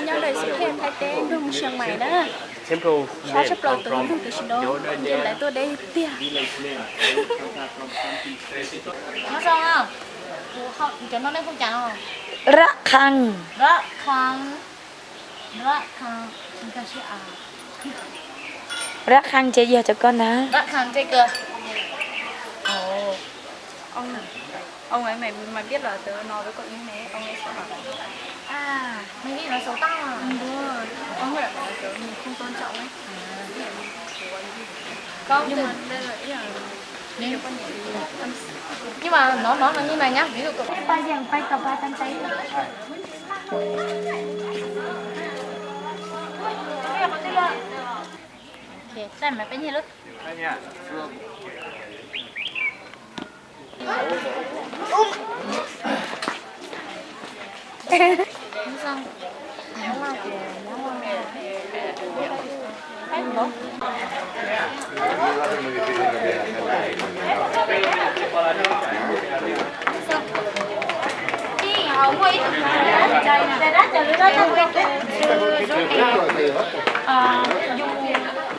Nyob daim xu thiaj Thaib teb nrog mus Sias Mais na. Sab tshaj plaws tus nrog tiam sis no nce ntawd tuaj deb tiag. Nyob zoo, cov no nej hu cas no? Rab khang. Rab khang. Rab khang. Rab khang ces yog cov ko ntag. Rab khang ces ko. Ông ấy, mày mày biết là tớ nói với cậu như thế, ông ấy sẽ bảo là, à, mày đi nói xấu tao à? Không, đúng rồi. Có nghĩa là bảo là tớ, mình không tôn trọng ấy. Có nhưng mà đây là ý là cái quan điểm của tâm sự. Nhưng mà nó nó nó như này nhá, ví dụ cậu. Cái ba dàn quay cậu ba tấm giấy. Ok, tao mày phải như lúc.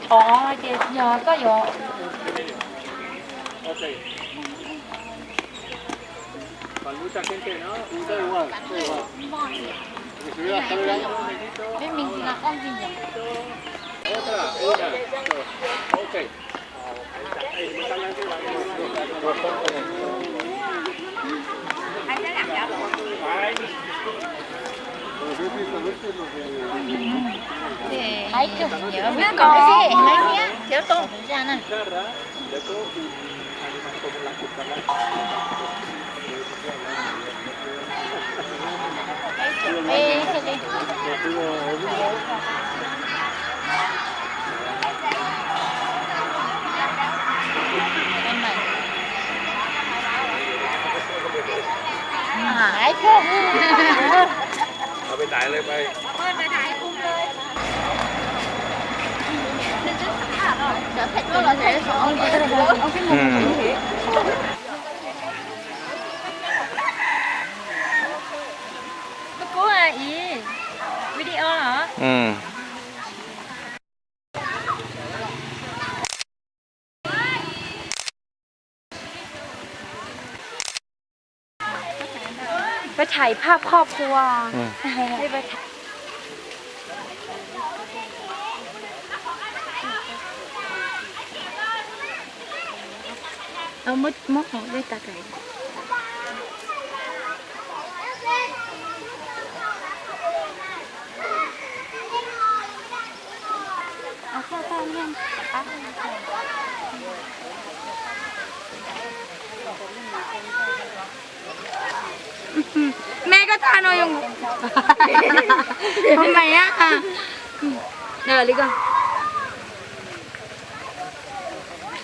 Ov ces yog koj yuav. Biết mình thì là con gì nhỉ? Hais kiag, nhớ biết con gì, hais kiag, thiếu tôn ra nè. Kub kub a ib, video hả? Cóถ่ายภาพครอบครัว. Muab hauv dej tas caiv. Mẹ có tha no không? Không mày á. Rồi, đi con.